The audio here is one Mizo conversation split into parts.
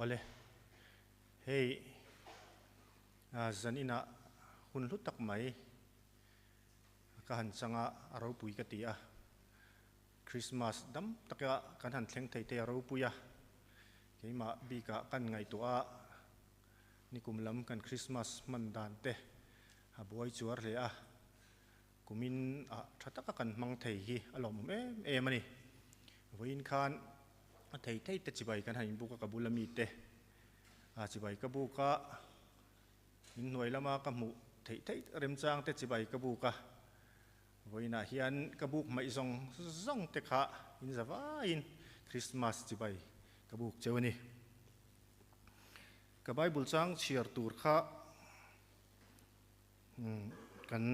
Awle, hei zan inah hun hlu tak mai ka han chang a, a ropui ka ti a. Christmas dam taka kan han thleng thei te a ropui a, keimah bikah kan ngaihtuah a, nikum lam kan Christmas hman dan te a buai chuar hle a. Kumin ah tha taka kan hmang thei hi a lawmawm em em a ni. Vawiin khan a thei thei te chibai kan han inbuk a, ka bula mite ah chibai ka buk a, inhnuai lama ka hmuh theih theih remchang te chibai ka buk a. Vawiinah hian ka buk hmaih zawng zawng te kha in za vaiin Christmas chibai ka buk cheu a ni. Ka Bible chang chhiar tur kha Kan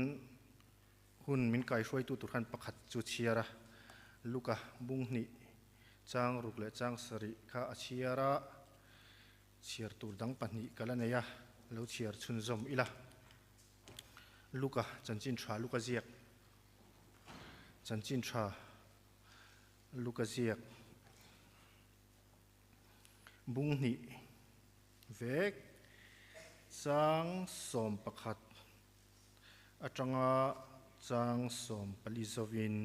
hun min kaihruaitu tur khan pakhat chu chhiar a, Luka bung hnih chang ruk leh chang sarih kha a chhiar a, chhiar tur dang pahnih ka la nei a, lo chhiar chhunzawm ila. Luka chanchin tha Luka ziak chanchin tha Luka ziak bung hnih Vek chang 11 atanga chang 14 zovin.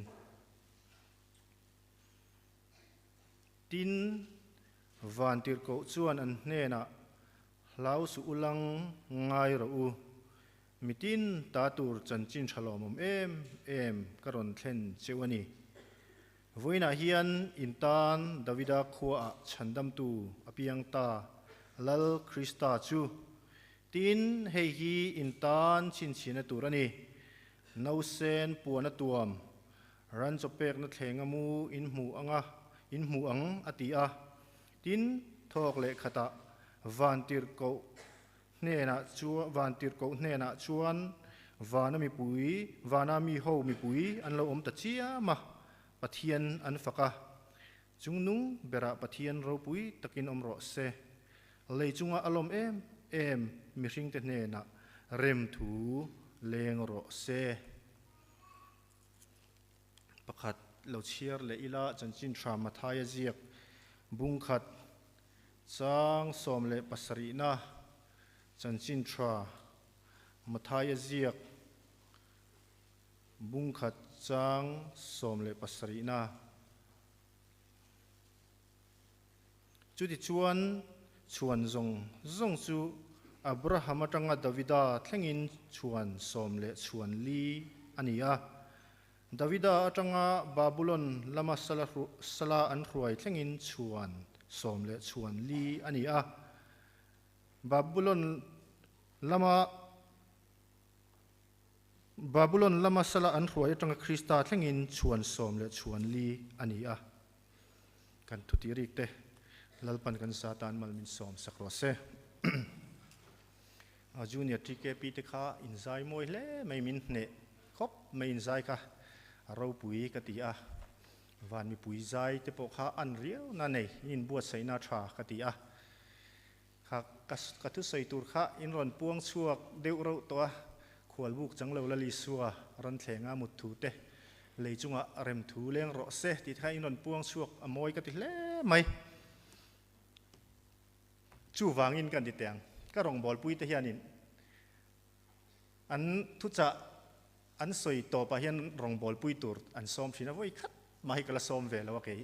Tin, Vantirhkoh chuan an hnenah, Hlau suh u lang, ngai rawh u. Mitin ta tur chanchin tha lawmawm em em ka rawn thlen cheu a ni. Vawiinah hian in tan Davida khuaah chhandamtu a piang ta, Lal Krista chu. Tin, hei hi in tan chhinchhiahna tur a ni. Nausen puan a tuam, ran chawpekna thlenga mu in hmu anga in hmu ang a ti a. Tin, thawk leh khatah vantirhkoh hnenah chuan vantirhkoh hnenah chuan vana mipui vana mi ho mipui an lo awm ta chiam a, Pathian an fak a, chungnung berah Pathian ropui takin awm rawh se, lei chunga a lawm em em mihringte hnenah rem thu leng rawh se. Pakhat lo chhiar leh ila chanchin tha Mathaia ziak bungkhat Chang 17na chanchin tha Mathaia ziak bungkhat chang 17na. Chutichuan chhuan zawng zawng chu Abraham atanga Davida thlengin chhuan sawm leh chhuan li a ni a. Davida atanga Babulon lama sala an hruai thlengin chhuan sawm leh chhuan li a ni a. Babulon lama Babulon lama sala an hruai atanga Krista thlengin chhuan sawm leh chhuan li a ni a. Kan thuti rik te Lalpan kan Satan mal min sawm sak rawh se. A junior TKP te kha inzai mawi hle mai min hneh khawp mai inzai kha a ropui ka ti a, van mipui zai te pawh kha an riau na nei in inbuatsaihna tha ka ti a, kha ka thusawi tur kha in rawn puang chhuak deuh reuh tawh a, khualbuk chang lo Lal Isua rawn thleng a mut thu te lei chungah rem thu leng rawh se tih te kha in rawn puang chhuak a mawi ka ti hle mai. Chuvangin kan ti teh ang, ka rawngbawlpui te hianin an thuchah an sawi tawpah hian rawngbawlpui tur an sawm thin a, vawi khat mah hi ka la sawm ve lo a kei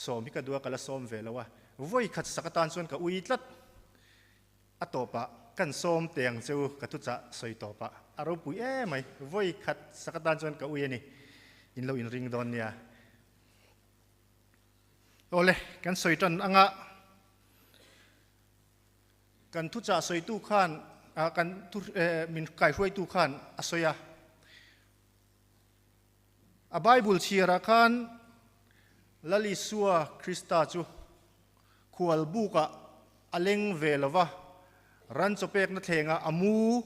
sawm hi ka duh a ka la sawm ve lo a, vawi khat sak atan chuan ka ui tlat a tawpah kan sawm teh ang che u ka thuchah sawi tawpah a ropui em mai, vawi khat sak atan chuan ka ui a ni, in lo inring dawn nia. Awle, kan sawi tan anga kan thuchah sawitu khan kan thu min kaihruaitu khan a sawi a. A Bible chhiarah khan Lal Isua Krista chu khual bukah a leng ve lova, ran chawpekna thlengah a mu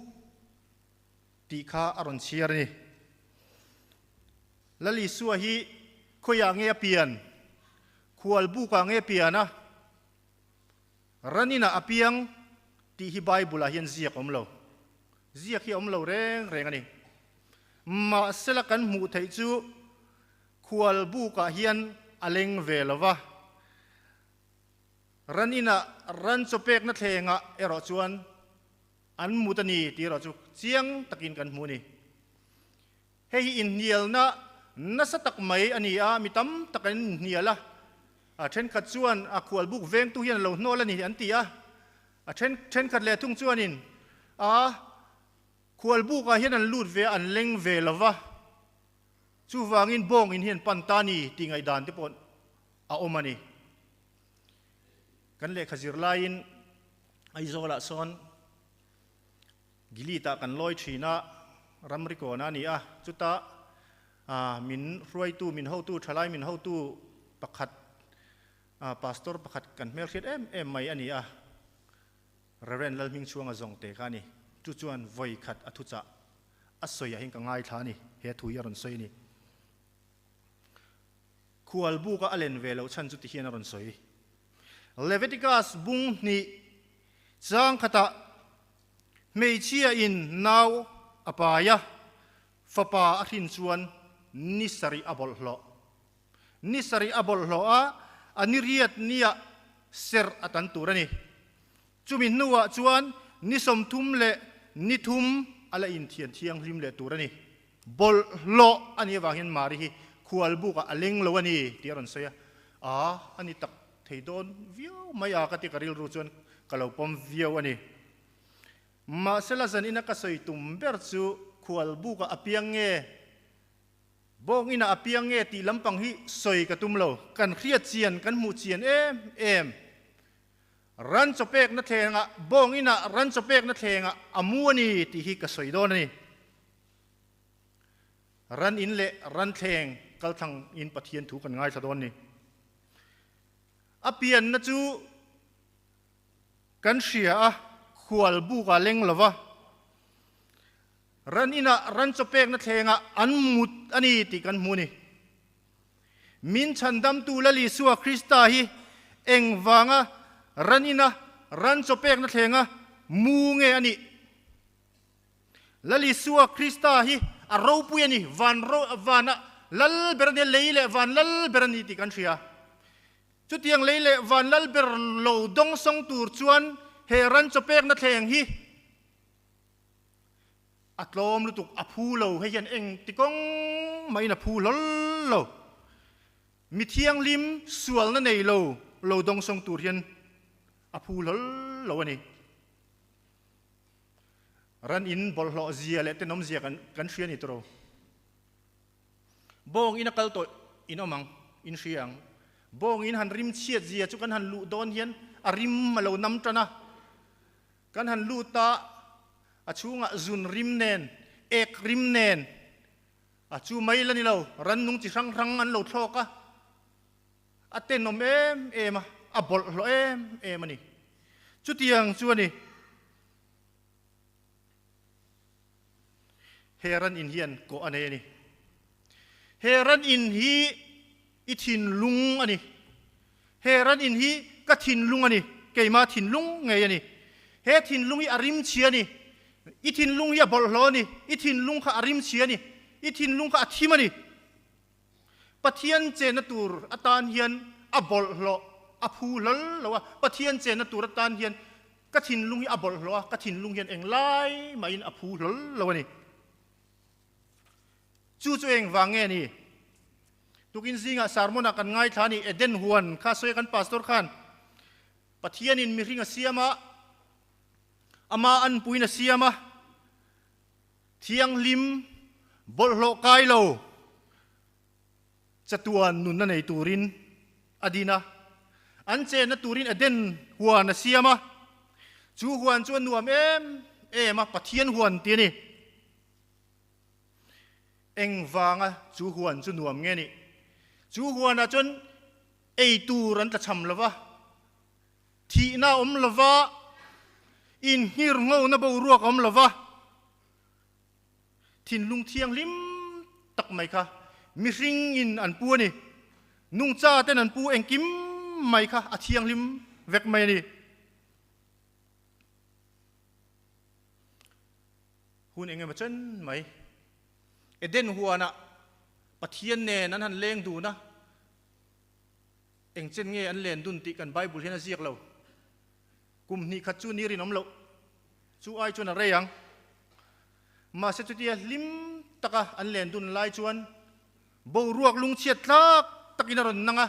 tih kha a rawn chhiar a ni. Lal Isua hi khawiah nge a pian? Khual bukah nge pian a? Ran inah a piang tih hi Bible-ah hian ziak awm lo. Ziak hi a awm lo reng reng a ni. Mahsela kan hmuh theih chu khual bukah hian a leng ve lo va. Ran inah ran chaw pekna thlengah erawh chuan an mut a ni tih erawh chu chiang takin kan hmu a ni. Hei hi inhnialna nasa tak mai a ni a, mi tam tak an inhnial a. A thenkhat chuan a khualbuk vengtu hian a lo hnawl a ni an ti a, a then thenkhat leh thung chuanin a khualbukah hian an lut ve a, an leng ve lo va, chuvangin bawng in hian pan ta a ni tih ngaihdan te pawh a awm a ni. Kan lehkha zir laiin Aizawlah sawn Gilead-ah kan lawi thin a, ramri kawn a ni a, chutah min hruaitu, min hotu, thalai min hotu pakhat, pastor pakhat kan hmelhriat em em mai a ni a, Rev. Lalhmingchhuanga zawng te kha a ni. Chu chuan vawi khat a thuchah a sawiah hian ka ngaithla a ni, he thu hi a rawn sawi a ni. Khual buka a len ve loh chhan chu ti hian a rawn sawi. Leviticus bung hnih chang khatah hmeichhia in nau a pai a, fapa a hrin chuan ni sarih a bawlhhlawh. Ni sarih a bawlhhlawh a, a ni riat nia serh a tan tur a ni. Chumi hnuah chuan ni 30 leh ni thum a la inthian thianghlim leh tur a ni. Bawlhhlawh a nih avang hian Mari hi khualbukah a leng lo a ni tih a rawn sawi a. A, a ni tak thei dawn viau mai a ka ti ka rilru chuan ka lo pawm viau a ni. Mahsela zanina ka sawi tum ber chu khualbukah a piang nge? Bawng inah a piang nge tih lampang hi sawi ka tum lo. Kan hriat chian, kan hmuh chian em em. Ran chaw pekna thlengah, bawng inah ran chaw pekna thlengah a mu a ni tih hi ka sawi dawn a ni. Ran in leh ran thleng kalthlang in Pathian thu kan ngaithla dawn a ni. A pianna chu kan hria a, khual buk ah leng lova, ran inah ran chaw pekna thlengah an mut a ni tih kan hmu a ni. Min chhandamtu Lal Isua Krista hi engvanga ran ina ran chaw pekna thlenga mu nge a nih? Lal Isua Krista hi a ropui a ni, van ro vana lal ber a nia, lei leh van lal ber a ni tih kan hria. Chutiang lei leh van lal ber lo dawngsawng tur chuan he ran chaw pekna thleng hi A tlawm lutuk, a phu lo, hei hian eng ti kawng mahin a phu hlawl lo. Mi thianghlim sualna nei lo lo dawngsawng tur hian a phu hlawl lo a ni. Ran in bawlhhlawh zia leh tenawm zia kan kan hria ni tawh. Bawng in a kal tawh in awm ang, in hria ang. Bawng in han rim chhiat zia chu kan han luh dawn hian a rim a lo nam tan a. Kan han lut a, a chhungah zun rim nen, ek rim nen, a chu mai la ni lo, rannung chi hrang hrang an lo thlawk a, a tenawm em em a, a bawlhhlawh em em a ni. Chutiang chu a ni. He ran in hian kawh a nei a ni. He ran in hi i thinlung a ni. He ran in hi ka thinlung a ni, keima thinlung ngei a ni. He thinlung hi a rim chhia a ni. I thinlung hi a bawlhhlawh a ni. I thinlung kha a rim chhia a ni. I thinlung kha a thim a ni. Pathian chenna tur atan hian a bawlhhlawh a phu hlawl lo a. Pathian chenna tur atan hian ka thinlung hi a bawlhhlawh a, ka thinlung hian englai mahin a phu hlawl lo a ni. Chu chu engvang nge ni? Tukin zingah sermon-ah kan ngaithla a ni, Eden huan kha sawi a kan pastor khan Pathianin mihring a siam a, ama anpuiin a siam a, thianghlim bawlhhlawh kai lo chatuan nunna nei turin a din a, an chenna turin Eden huan a siam a, chu huan chu a nuam em em a, Pathian huan tih a ni. Engvanga chu huan chu nuam nge nih? Chu huanah chuan ei tur an tlachham lo va, thihna a awm lo va, inhngir nghona boruak a awm lo va, thinlung thianghlim tak mai kha mihringin an pu a ni. Nungcha ten an pu engkim mai kha a thianghlim vek mai a ni. Hun eng emaw chen mai Eden huanah Pathian nen an han leng dun a. Eng chen nge an len dun tih kan Bible hian a ziak lo. Kum hnih khat chu ni rinawm loh chu ai chuan a rei ang. Mahse chutia hlim taka an len dun lai chuan boruak lungchhiat tlak takin a rawn nang a.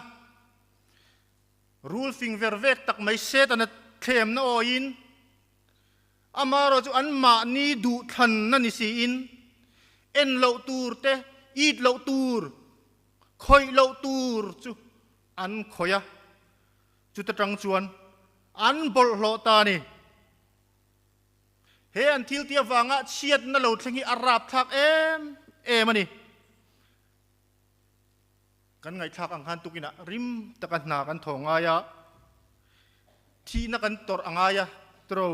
Rul fing ver vek tak mai Setana thlemna awiin amarawh chu anmahni duhthlanna ni siin en loh tur te, it loh tur, khawih loh tur chu an khawih a. Chuta tang chuan an bawlhhlawh ta a ni. He an thil tih avanga chhiatna lo thleng hi a rapthlak em em a ni. Kan ngaihthlak ang khan tukinah rim taka hna kan thaw ngai a, thihna kan tawrh a ngai a, tro.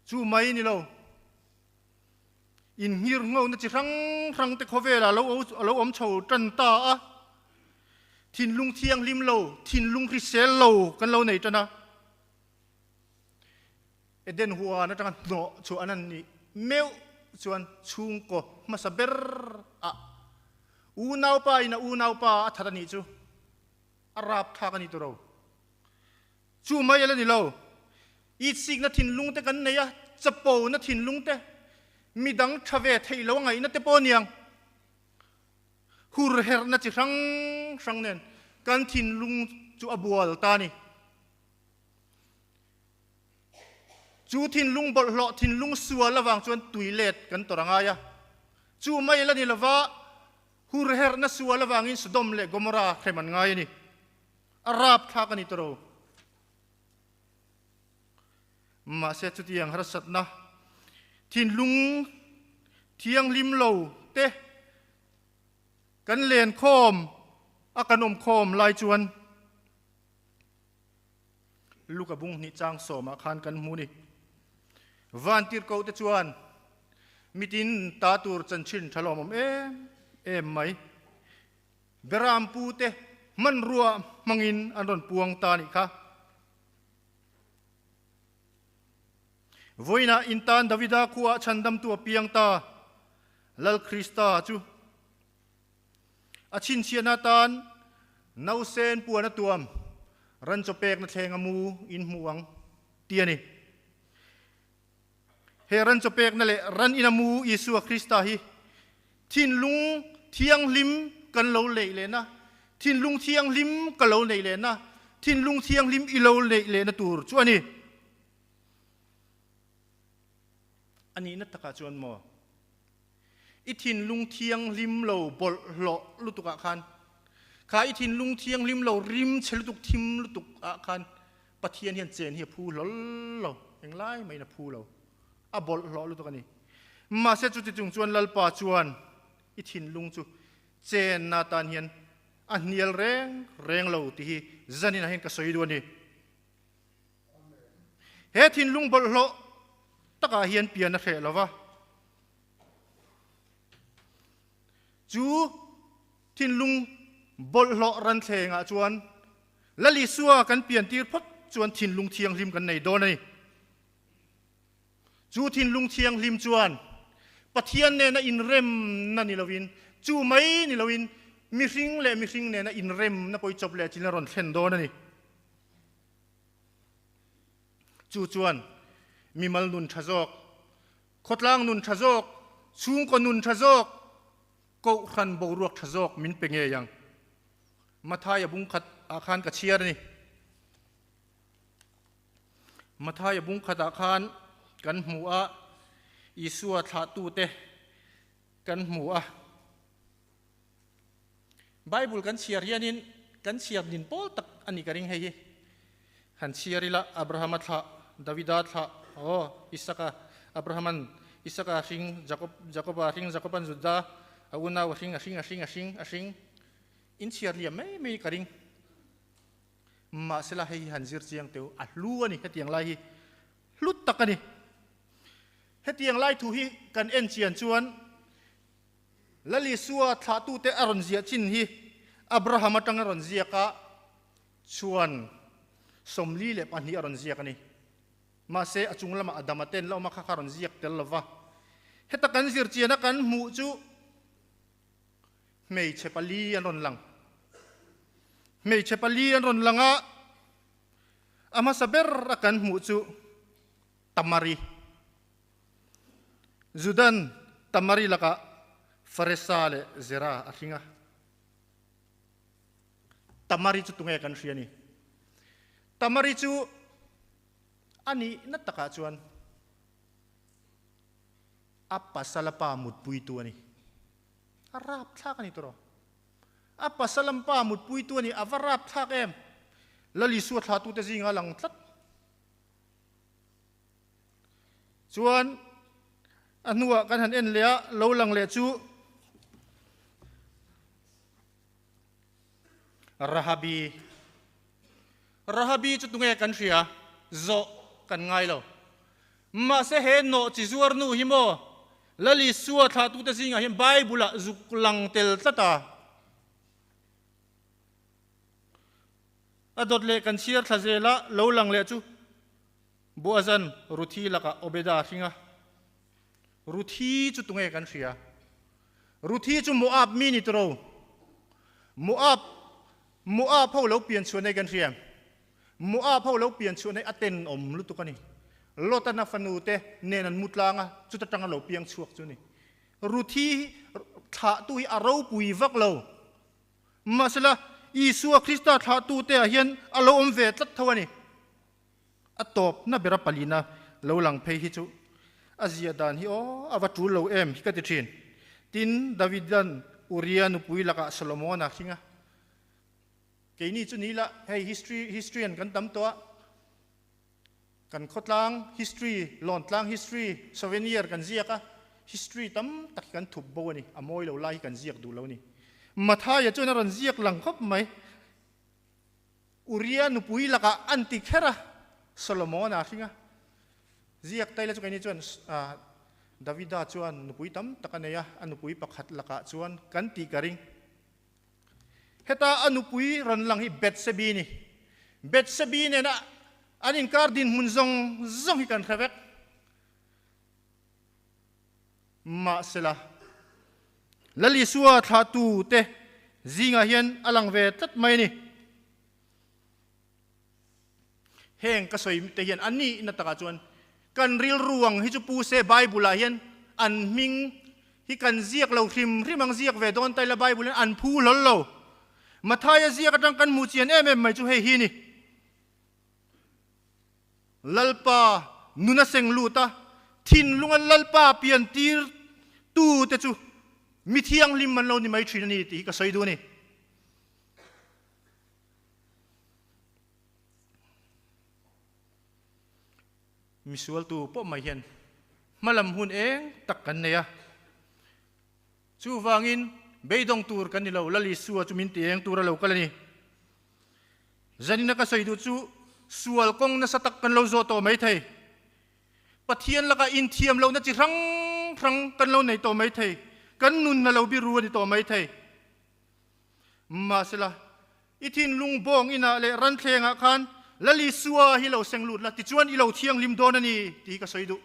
Chu mai ni lo. Innghirnghona chi hrang hrang te khawvelah a lo awm chho tan ta a, thinlung thianghlim lo, thinlung hrisel lo kan lo nei tan a. Eden huan atanga hnawh chhuah an an nih meuh chuan chhungkaw hmasa ber ah unaupa in a unaupa a that a nih chu a rapthlak a ni tawh lo. Chu mai a la ni lo. Itsikna thinlung te kan nei a, chapona thinlung te, midang tha ve theih lo a ngaihna te pawh a niang. Hur herhna chi hrang hrang nen kan thinlung chu a bual ta a ni. Chu thinlung bawlhhlawh, thinlung sual avang chuan tui let kan tawrh a ngai a. Chu mai a la ni lova, hur herhna sual avangin Sodom leh Gomorrah hrem an ngai a ni. A rapthlak a ni tawh. Mahse chutiang harsatna thinlung thianghlim lo te kan len khawm a kan awm khawm lai chuan Luka bung hnih chang sawmah khan kan hmu ni. Vantirhkoh te chuan mitin ta tur chanchin tha lawmawm em em mai. Beram pute hmanrua hmangin an rawn puang ta nih kha. Vawiinah intan Davida khuaah chhandamtu a piang ta, Lal Krista chu. A chhinchhiahna atan nausen puan a tuam, ran chaw pekna thleng a mu in hmu ang ti a ni. He ran chaw pekna leh ran ina mu Isua Krista hi thinlung thianghlim kan lo neih lehna, thinlung thianghlim ka lo neih lehna, thinlung thianghlim i lo neih lehna tur chu a ni. A nihna takah chuan maw i thinlung thianghlim lo bawlhhlawh lutukah khan, kha i thinlung thianghlim lo rim chhe lutuk thim lutuk ah khan Pathian hian chen hi a phu hlawl lo, englai maiin a phu lo, a bawlhhlawh lutuk a ni. Mahse chuti chung chuan Lalpa chuan i thinlung chu chenna atan hian a hnial reng reng lo tih hi zaninah hian ka sawi duh a ni. He thinlung bawlhhlawh takah hian pian a hreh lo va, chu thinlung bawlhhlawh ranthlengah chuan Lal Isua kan piantir phawt chuan thinlung thianghlim kan nei dawn a ni. Chu thinlung thianghlim chuan Pathian nena inremna ni loin, chu mai ni loin mihring leh mihring nena inremna pawh i chawp leh chin a rawn thlen dawn a ni. Chu chuan mimal nun tha zawk, khawtlang nun tha zawk, chhungkaw nun tha zawk, Kohhran boruak tha zawk min pe ngei ang. Mathaia bung khat ah khan ka chhiar a ni. Mathaia bung khat ah khan kan hmu a, Isua thlahtute kan hmu a. Bible kan chhiar hianin kan chhiar nin pawl tak a ni ka ring hei hi. Han chhiar ila Abrahama thlah, Davida thlah, aw, Isaka, Abrahaman Isaka a hring, Jakob, Jakoba a hring, Jakoban Juda a unau a hring, a hring, a hring, a hring, a hring. In chhiar liam mai mai ka ring. Mahsela hei hi han zir chiang teu, a hlu a ni hetiang lai hi. Hlu tak a ni. Hetiang lai thu hi kan en chian chuan Lal Isua thlahtute a rawn ziah chin hi Abraham atanga rawn ziak a, Chuan 42 a rawn ziak a ni. Mahse, a chung lamah Adama ten la awm a kha kha a rawn ziak tel lo va. Heta kan zir chiana kan hmuh chu hmeichhe pali an rawn lang. Hmeichhe pali an rawn lang a, a hmasa ber a kan hmuh chu Tamari. Judan Tamari lakah Faresa leh Zera a hring a. Tamari chu tunge kan hria ni? Tamari chu a nihna takah chuan a pasala pa mutpuitu a ni. A rapthlak a ni tawh. A pasalam pa mutpuitu a ni, a va rapthlak em! Lal Isua thlatute zinga lang tlat. Chuan a hnuah kan han en leh a, lo lang leh chu Rahabi. Rahabi chu tunge kan hria? Zawh kan ngai lo. Mahse he nawh chi zuar nu hi maw Lal Isua thlahtute zingah hian Bible-ah zuk lang tel tlat a. A dawt leh kan chhiar thla zela lo lang leh chu Boazan Ruthi lakah Obeda a hring a. Ruthi chu tunge kan hria? Ruthi chu Moab mi ni tawh. Moab Moab ho lo pian chhuah nei kan hria. Moab ho lo pian chhuah nei a tenawm lutuk a ni. Lotana fanu te nen an mu tlang a, chuta tanga lo piang chhuak chu a ni. Ruthi thlahtu hi a ropui vak lo. Mahsela, Isua Krista thlahtute ah hian a lo awm ve tlat tho a ni. A tawpna bera palina lo lang phei hi chu a zia dan hi aw a va tul lo em hi ka ti thin. Tin, Davidan Uria nupui lakah Solomona hring a. Keini chu ni la, hei history historian kan tam tawh a, kan khawtlang history, lawntlang history, souvenir kan ziak a, history tam tak hi kan thup bo a ni, a mawi lo lai hi kan ziak duh lo a ni. Mathaia chuan a rawn ziak lang khawp mai. Uria nupui lakah an ti kher a, Solomona a hring a. Ziak taila chu keini chuan Davida chuan nupui tam tak a nei a, a nupui pakhat lakah chuan kan tih ka ring. Heta a nupui rawn lang hi Bethsebi ni. Bethsebi nena an inkar dinhmun zawng zawng hi kan hre vek. Mahsela, Lal Isua thlahtu te zingah hian a lang ve tlat mai a ni. Heng ka sawi te hian a nihna takah chuan kan rilru ang hi chu Pu Se Bible ah hian an hming hi kan ziak lo hrim hrim ang ziak ve dawn ta ila Bible hian an phu hlawl lo. Mathaia ziak atang kan hmuh chian em em mai chu hei hi a ni. Lalpa nun a seng lut a, thinlunga Lalpa pian tir tu te chu mi thianghlim an lo ni mai thin a ni tih hi ka sawi duh a ni. Misualtu pawh mai hian hmalam hun eng tak kan nei a, chuvangin beidawng tur kan ni lo, Lal Isua chu min ti eng tur a lo kal a ni. Zanina ka sawi duh chu sual kawng nasa tak kan lo zawh tawh mai thei. Pathian lakah inthiam lohna chi hrang hrang kan lo nei tawh mai thei. Kan nunna lo biru a ni tawh mai thei. Mahsela, i thinlung bawng inah leh ranthlengah khan Lal Isua hi lo seng lut la, tichuan i lo thianghlim dawn a ni tih hi ka sawi duh.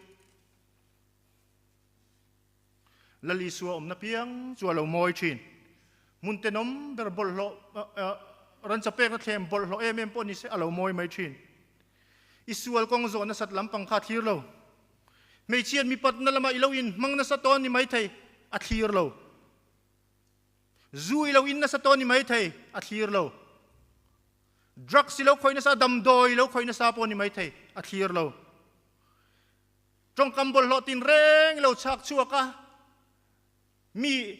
Lal Isua awmna piang chu a lo mawi thin. Hmun tenawm ber bawlhhlawh, rancha pekna thlem bawlhhlawh em em pawh ni se a lo mawi mai thin. I sual kawng zawh nasat lampang kha a thlir lo. Hmeichhiat mipatna lamah i lo inhmang nasa tawn ni maithei, a thlir lo. Zu i lo in nasa tawn ni maithei, a thlir lo. Drugs i lo khawih nasa, damdawi i lo khawih nasa pawh ni maithei, a thlir lo. Tawngkam bawlhhlawh tinreng i lo chhak chhuak a, mi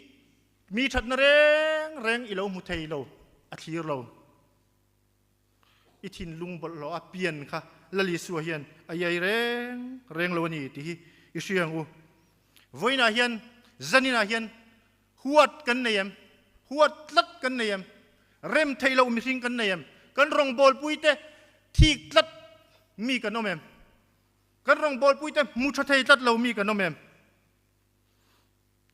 mi thatna reng reng i lo hmu thei lo, a thlir lo. I thinlung bawlhhlawh a pian kha Lal Isua hian a iai reng reng lo a ni tih hi i hria ang u. Vawiinah hian, zaninah hian huat kan nei em? Huat tlat kan nei em? Rem theih loh mihring kan nei em? Kan rawngbawlpuite thik tlat mi kan awm em? Kan rawngbawlpuite hmu tha thei tlat lo mi kan awm em?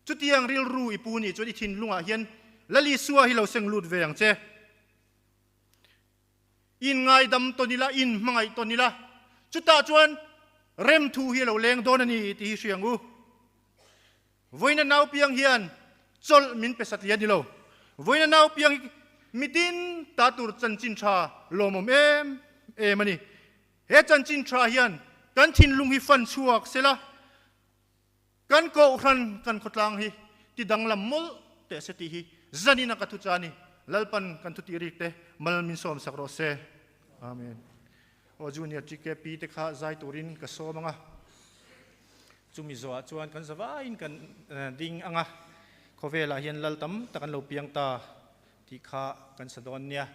Chutiang rilru i pu nih chuan i thinlungah hian Lal Isua hi lo seng lut ve ang che. In ngaidam tawn ila, in hmangaih tawn ila, chutah chuan remthu hi a lo leng dawn a ni tih hi hria ang u. Vawiina nau piang hian chawlh min pe satliah a ni lo. Vawiina nau piang hi. Mitin ta tur chanchin tha lawmawm em em a ni. He chanchin tha hian kan thinlung hi fan chhuak sela, kan kohhran kan khawtlang hi ti danglam mawlh teh se tih hi zanin a ka thu cha ni. Lalpan kan thu tih rik te mal min sawm sak rawh se. Amen. Aw Junior TKP te kha zai turin ka sawm anga, chumi zawhah chuan kan zavaiin kan ding anga, khawvelah hian lal tam tak an lo piang ta tih kha kan sa dawn nia.